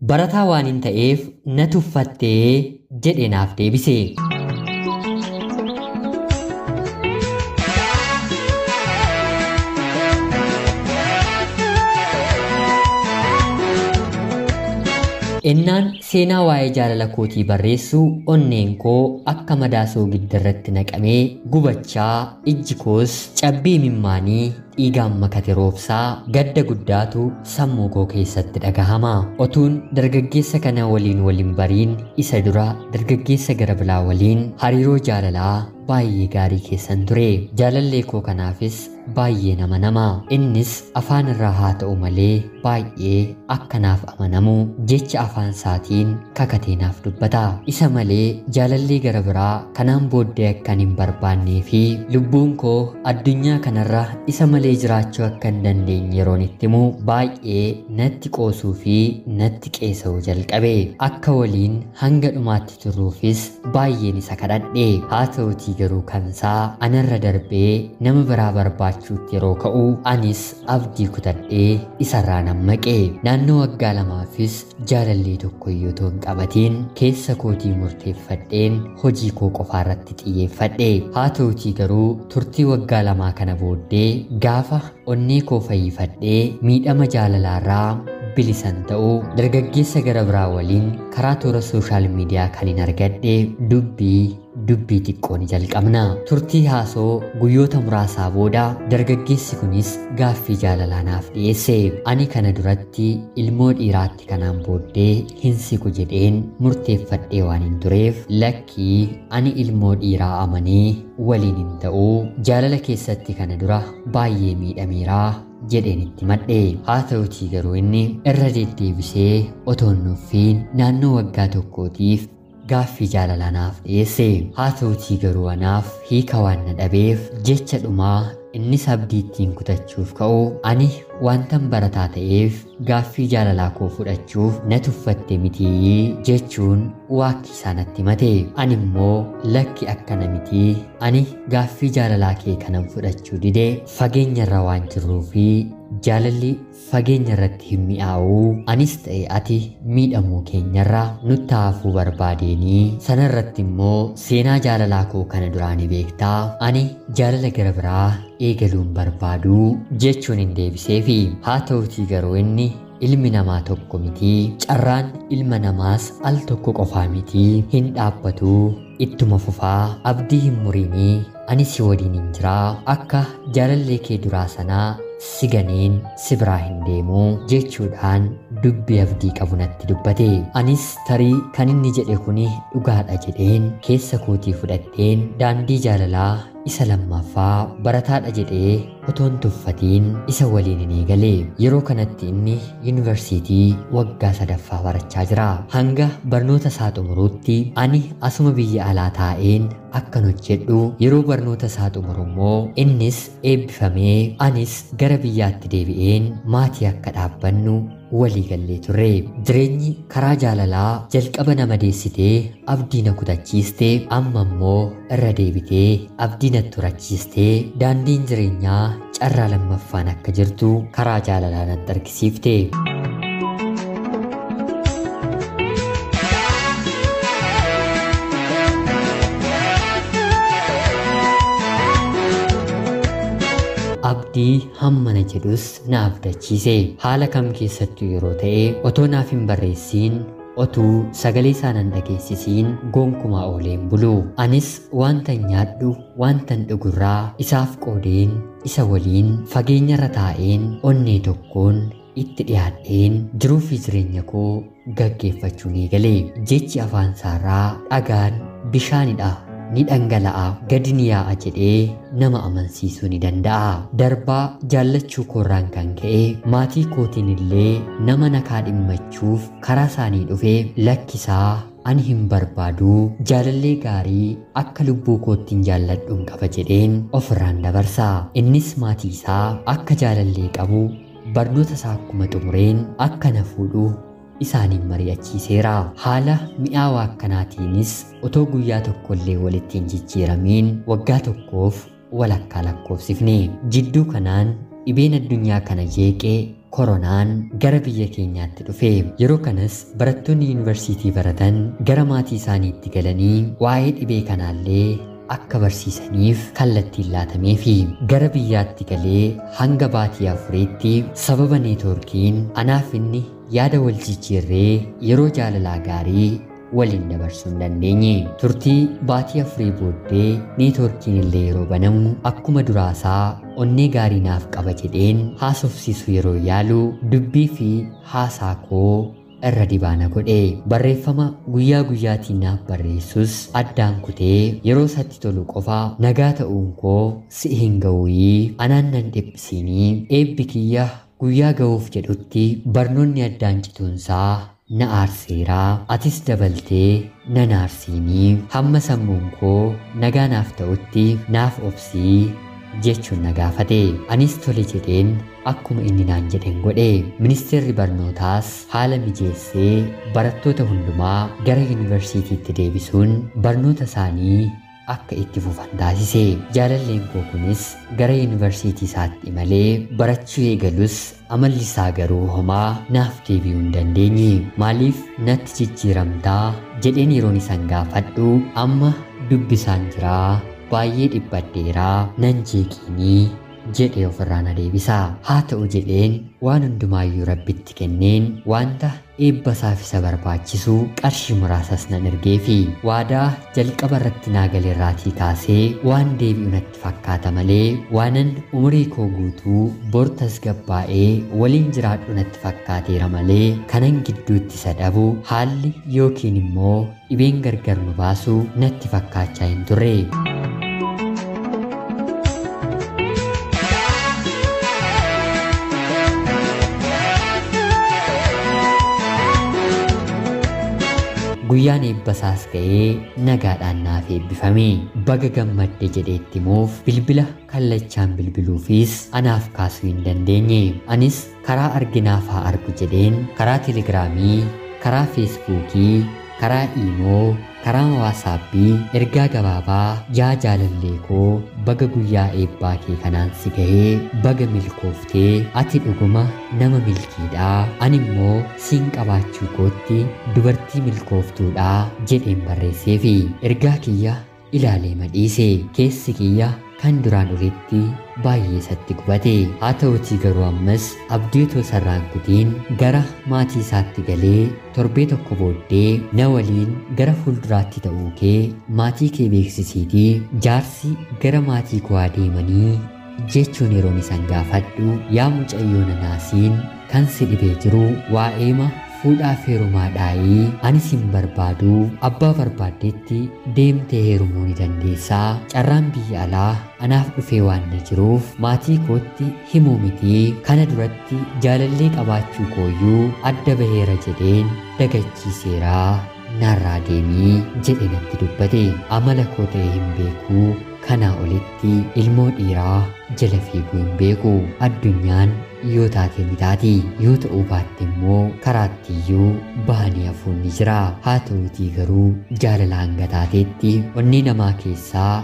Barataa waan hin ta'eef na tuffattee jedhe naaf deebise. Ennaan seenaa waa'ee jaalala kootii barreessu onneen koo akka madaa soogidda irratti naqamee gubachaa, ijji koos cabbii mimmaanii dhiigaan makate roobsaa, gadda guddaatu sammuu koo keessatti dhagahama. Otuun dargaggeessa kana waliin waliin bariin isa dura dargaggeessa gara biraa waliin hariiroo jaalalaa baay'ee gaarii keessan ture. Jaalallee koo kanaafis baay'ee nama nama. Innis afaan irraa haa ta'u malee baay'ee akka naaf amanamu jecha afaan isaatiin kakatee naaf dubbata. Isa malee jaalallee gara biraa kanaan booddee akkan hin barbaannee fi lubbuun koo addunyaa kanarra isa malee jiraachuu akka hin dandeenye yeroon itti himu baay'ee natti qoosuu fi natti qeesa'uu jalqabe. Akka waliin hanga dhumaatti turruufis baay'een isa kadhadhe. Haa ta'utii garuu kansaa anarra darbee nama biraa barbaachuutti yeroo ka'u anis abdii kutadhee isarraa nammaqe. Naannoo waggaa lamaafis jaalallee tokko iyyuu otoo hin qabatiin keessa kootii murteeffadheen hojii koo qofaarratti xiyyeeffadhe. Haa ta'utii garuu turtii waggaa lamaa kana booddee gaafa onnee koo fayyifadhee miidhama jaalalaarraa bilisan ta'uu dargaggeessa gara biraa waliin karaa toora sooshaal miidiyaa kan hin argadhe dubbii xiqqoo ni jalqabna. Turtii haasoo guyyoota muraasaa booda dargaggeessi kunis gaaffii jaalalaa naaf dhiyeesse. Ani kana duratti ilmoo dhiiraatti kanaan booddee hin siqu jedheen murteeffadhee waan hin tureef, lakkii, ani ilmoo dhiiraa amanee waliin hin ta'uu, jaalala keessatti kana dura baay'ee miidhameeraa jedheen itti madhe. Haa ta'utii garuu inni irra deddeebisee otoo hin nuffiin naannoo waggaa tokkootiif gaaffii jaalalaa naaf dhiyeesse. Haa ta'utii garuu anaaf hiika waan na dhabeef jecha dhumaa innis abdii ittiin kutachuuf ka'u, ani wantan barataa ta'eef gaaffii jaalalaa koo fudhachuuf na tuffatte mitii jechuun waakkii isaa natti himate. Ani immoo lakki akkana mitii, ani gaaffii jaalalaa kee kanan fudhachuu dide fageenyarra waan jirruu fi jaalalli fageenya irratti hin mi'aawu, anis ta'e ati miidhamuu keenyarra nutti hafuu barbaadeenii, sanarratti immoo seenaa jaalalaa koo kana duraa ni beektaa, ani jaalala gara biraa eegaluun barbaaduu jechuun hin deebiseefi. Haa ta'utii garuu inni ilmi namaa tokko mitii, carraan ilma namaas al tokko qofaa mitii, hin dhaabbatuu, ittuma fufaa, abdii hin muriinii, ani si waliin hin jiraa, akka jaalallee kee duraa sanaa si ganeen si biraa hin deemuu jechuudhaan dubbii abdii qabu natti dubbate. Anis tarii kan inni jedhe kuni dhugaadha jedheen keessa kootii fudhadheen daandii jaalalaa isa lammaffaa barataadha jedhee otoon tuffatiin isa waliin hin eegale. Yeroo kanatti inni yuunivarsiitii waggaa sadaffaa barachaa jira. Hanga barnoota isaa xumuruutti ani asuma biyya alaa taa'een akkan hojjedhu, yeroo barnoota isaa xumuru immoo innis eebbifamee anis gara biyyaatti deebi'een maatii akka dhaabbannu walii gallee turre. Jireenyi karaa jaalalaa jalqaba nama deessitee abdii na kutachiiste, amma immoo irra deebitee abdii natti horachiistee daandiin jireenyaa carraa lammaffaan akka jirtu karaa jaalalaa natti argisiifte. Abdii hammana jedhus na abdachiise. Haala kam keessattuu yeroo ta'e otoo naaf hin barreessiin, otuu sagalee isaa nan dhageessisiin gonkumaa ooleen bulu. Anis wantan nyaadhu wantan dhugurraa isaaf qoodeen isa waliin fageenyarra taa'een onnee tokkoon itti dhiyaadheen jiruu fi jireenya koo gaggeeffachuu ni eegale. Jechi afaan isaarraa dhagaan bishaanidha, ni dhangala'a, gadi ni yaa'a jedhee nama amansiisuu ni danda'a. Darbaa jaallachuu koorraan kan ka'e maatii kootiin illee nama nakaa dhimmachuuf karaa isaanii dhufe, lakkisaa, ani hin barbaadu, jaalallee gaarii akka lubbuu koottiin jaalladhuun qaba jedheen ofirraan dabarsa. Innis maatii isaa akka jaalallee qabu barnoota isaa akkuma xumureen akka na fuudhu isaaniin mari'achiiseera. Haala mi'aawaa akkanaatiinis otoo guyyaa tokkollee walitti hin jijjiiramiin waggaa tokkoof walakkaa lakkoofsifne. Jidduu kanaan dhibeen addunyaa kana jeeqee koronaan gara biyya keenyaatti dhufe. Yeroo kanas barattoonni yuunivarsiitii baratan gara maatii isaaniitti galanii waa'ee dhibee kanaallee akka barsiisaniif kallattiin laatameefi gara biyyaatti galee hanga baatii 4tti sababa neetwoorkiin anaaf inni yaada wal jijjiirree yeroo jaalalaa gaarii waliin dabarsuu hin dandeenye. Turtii baatii 4 booddee neetwoorkiin illee yeroo banamu akkuma duraasaa onnee gaarii naaf qaba jedheen haasofsiisu yeroo yaalu dubbii fi haasaa koo irra dibaana godhe. Barreeffama guyyaa guyyaatiin naaf barreessus addaan kutee yeroo isatti tolu qofa nagaa ta'uun koo si hin ga'uuyii anaan nan dhiphisiinii eebbi kiyya guyyaa ga'uuf jedhutti barnoonni addaan cituunsaa na aarseeraa atis dabaltee nan aarsiinii hamma sammuun koo nagaa naaf ta'utti naaf obsii jechuun na gaafate. Anis tole jedheen akkuma inni naan jedhen godhe. Ministeerri barnootaas haala mijeessee barattoota hundumaa gara yuunivarsiitiitti deebisuun barnoota isaanii akka itti fufan taasise. Jaalalleen koo kunis gara yuunivarsiitii isaatti malee barachuu eegalus amalli isaa garuu homaa naaf deebi'uu hin dandeenye. Maaliif natti jijjiiramtaa jedheen yeroon isaan gaafadhu amma dubbisaan jiraa baay'ee dhiphadheeraa nan jeeqiinii jedhee ofirraa na deebisa. Haa ta'u jedheen waan hundumaayyuu Rabbitti kenneen wanta eebba isaaf isa barbaachisu qarshii muraasas nan ergeefi waadaa jalqaba irratti naa galerraatii kaasee waan deebi'u natti fakkaata malee waanan umurii koo guutuu bor tasgabbaa'ee waliin jiraadhu natti fakkaateera malee kanan gidduutti isa dhabu haalli yookiin immoo dhibeen gargar nu baasu natti fakkaachaa hin turre. Guyyaan eebbasaas ga'ee nagaadhaan naaf eebbifame. Baga gammadde jedheetti himuuf bilbila kallachaan bilbiluufis anaaf kaasuu hin dandeenye. Anis karaa arginaaf haa argu jedheen karaa telegiraamii, karaa feesbuukii, karaa iimoo, karaa waasaappii ergaa gabaabaa yaa jaalallee koo baga guyyaa eebbaa kee kanaan si gahee baga milkooftee ati dhuguma nama milkiidhaa ani immoo siin qabaachuu kootti dubartii milkooftuudhaa jedheen barreesseefi ergaa kiyya ilaalee madhiise. Keessi kiyya kan duraan olitti baay'ee isatti gubate. Haa ta'utii garuu ammas abdii otoo sarraan kutiin gara maatii isaatti galee torbee tokko booddee na waliin gara fuulduraatti ta'uu kee maatii kee beeksisiitii jaarsi gara maatii koo adeemanii jechuun yeroon isaan gaafadhu yaa mucayyoo nanaasiin kan si dhibee jiru waa'eema fuudhaaf heerumaa dhaayii ani sin barbaadu abbaa barbaaddetti deemtee heerumuu ni dandeessaa carraan biyya alaa anaaf dhufee waan na jiruuf maatii kootti himuu mitii kana duratti jaalallee qabaachuu kooyyuu adda baheera jedheen dagachiiseeraa narraa deemii jedhe natti dubbate. Amala koo ta'e hin beekuu kanaa olitti ilmoo dhiiraa jala fiiguu hin beeku. Addunyaan yoo taate ni taati, yoo ta'uu baatte immoo karaattiyyuu bahanii hafuun ni jira. Haa ta'uutii garuu jaalala hanga taateetti onnee namaa keessaa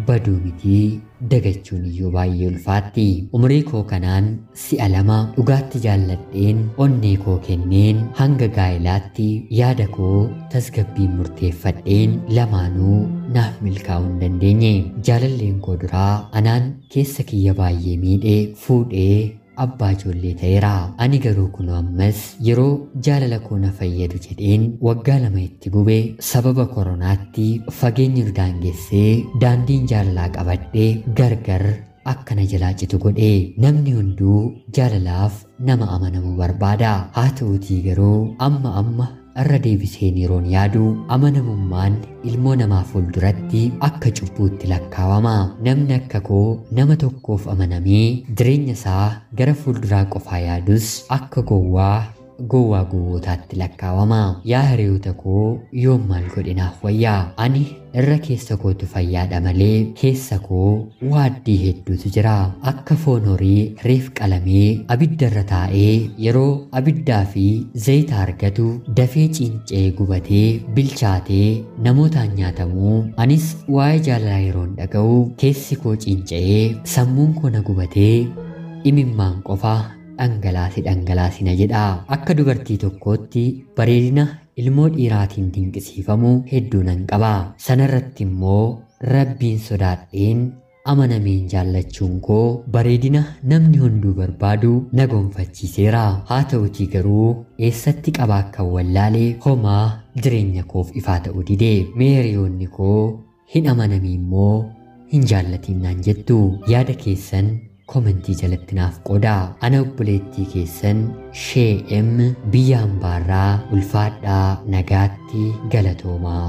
baduu mitii dagachuun iyyuu baay'ee ulfaatti. Umurii koo kanaan si'a lama dhugaatti jaalladheen onnee koo kenneen hanga gaa'ilaatti yaada koo tasgabbiin murteeffadheen lamaanuu naaf milkaa'uu hin dandeenye. Jaalalleen koo duraa anaan keessa kiyya baay'ee miidhee fuudhee abbaa ijoollee ta'eera. Ani garuu kunoo ammas yeroo jaalala koo na fayyadu jedheen waggaa 2 itti gube sababa koronaatti fageenyi nu daangessee daandiin jaalalaa qabadhee gargar akkana jalaa citu godhe. Namni hunduu jaalalaaf nama amanamu barbaada. Haa ta'uutii garuu amma irra deebiseen yeroon yaadu amanamummaan ilmoo namaa fuulduratti akka cubbuutti lakkaawama. Namni akka koo nama tokkoof amanamee jireenya isaa gara fuulduraa qofaa yaadus akka gowwaa gowwootaatti lakkaawama. Yaa hiriyoota koo yoom maal godhe naaf wayyaa? Ani irra keessa kootu fayyaadha malee keessa koo waaddii hedduutu jira. Akka foon horii reef qalamee abidda irra taa'ee yeroo abiddaa fi zayita argatu dafee cincee gubatee bilchaatee namootaan nyaatamuu anis waa'ee jaalalaa yeroon dhaga'u keessi koo cinca'ee sammuun koo na gubatee Imimmaan qofaa dhangalaasi dhangalaasi na jedha. Akka dubartii tokkootti bareedina ilmoo dhiiraatiin dinqisiifamu hedduu nan qaba. Sanarratti immoo Rabbiin sodaadheen amanameen jaallachuun koo bareedina namni hunduu barbaadu na gonfachiiseera. Haa ta'utii garuu eessatti qabaa akka wallaalee homaa jireenya koof ifaa ta'uu dide. Mee hiriyoonni koo hin amanamii immoo hin jaallatiin naan jettu. Yaada keessan komentii jalatti naaf qoodaa. Ana obboleettii keessan Shee M biyya hambaarraa ulfaadhaa nagaatti galatoomaa.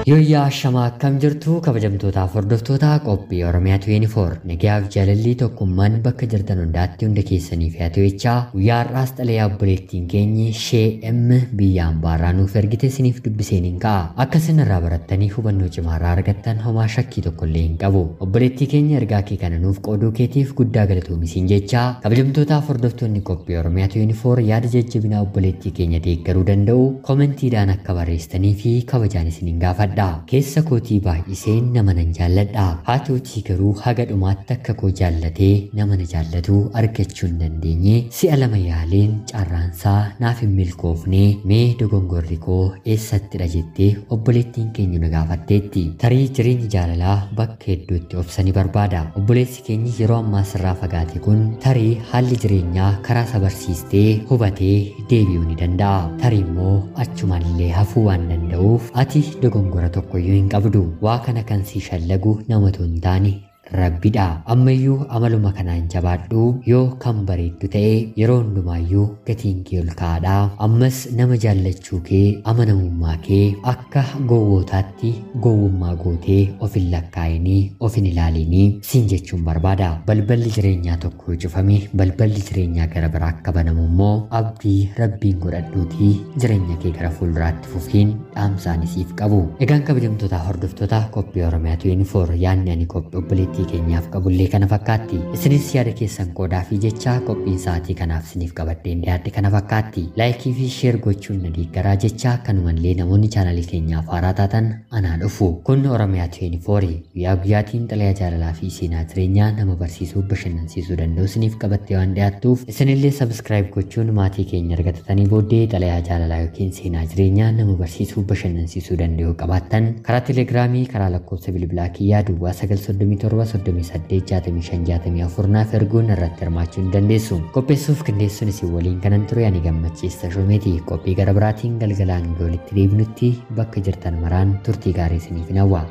Yooyyaa shamaa akkam jirtu kabajamtootaaf hordoftoota qophii Oromiyaa 24 nagayaaf jaalalli tokkummaan bakka jirtan hundaatti hunda keessaniif haa ta'u jechaa guyyaa har'aas xalayaa obboleettiin keenyi Shee M biyya hambaarraa nuuf ergite isiniif dubbiseen hin ka'a. Akka isin irraa barattanii hubannoo cimaarraa argattan homaa shakkii tokkollee hin qabu. Obboleettii keenya ergaa kee kana nuuf qooduu keetiif guddaa galatoomi jechaa kabajamtootaaf hordoftoonni qophii Oromiyaa 24 yaada jajjabinaa obboleettii keenya deeggaruu danda'u koomentiidhaan akka barreessitanii fi kabajaan isiniin gaafadha. Keessa kootii baay'iseen nama nan jaalladha. Haa ta'utii garuu haga dhumaatti akka koo jaallatee nama na jaallatu argachuu hin dandeenye. Si'a lama yaaleen carraansaa naaf hin milkoofne. Mee dogongorri koo eessattidha jettee obboleettiin keenya na gaafatteetti. Tarii jireenyi jaalalaa bakka hedduutti obsa ni barbaada. Obboleessi keenyi yeroo ammaa sirraa fagaate kun tarii haalli jireenyaa karaa isa barsiistee hubatee deebi'uu ni danda'a. Tarii immoo achumallee hafuu waan danda'uuf ati dogongora tokkoyyuu hin qabdu. Waa kana kan si shallagu namatu hin taane Rabbidha. Ammayyuu amaluma kanaan jabaadhu. Yoo kan bareeddu ta'e yeroo hundumaayyuu gatiin kee ol ka'aadha. Ammas nama jaallachuu kee amanamummaa kee akka gowwootaatti gowwummaa gootee of hin lakkaa'inii of hin ilaalinii siin jechuun barbaada. Balballi jireenyaa tokko yoo cufame balballi jireenyaa gara biraa akka banamu immoo abdii Rabbiin godhadhuutii jireenya kee gara fuulduraatti fufiin dhaamsaan isiif qabu. Egaan kabajamtoota hordoftoota qophii Oromiyaa 24 yaadni ani qophii obboleettii keenyaaf qabullee kana fakkaatti. Isinis yaada keessan qoodaa fi jecha qophiin sa'aatii kanaaf isiniif qabadheen dhiyaadhe kana fakkaatti. Laayikii fi sheer gochuun na deeggaraa jecha kanumallee namoonni chaanalii keenyaaf haaraa taatan anaa dhufu. Kun Oromiyaa 24 guyyaa guyyaatiin xalayaa jaalalaa fi seenaa jireenyaa nama barsiisuu bashannansiisuu danda'u isiniif qabattee waan dhiyaattuuf isinillee sabskiraayib gochuun maatii keenya argatatanii booddee xalayaa jaalalaa yookiin seenaa jireenyaa nama barsiisuu bashannansiisuu danda'u qabaattan karaa telegiraamii karaa lakkoofsa bilbilaa kiyyaa duwwaa 937 38 65 64 naaf erguun irratti hirmaachuu ni dandeessu. Qopheessuuf qindeessuun isin waliin kanan ture ani Gammachiis Tashoomeeti. Qophii gara biraatiin galgalaan walitti deebinutti bakka jirtan maraan turtii gaarii isiniif hawwa.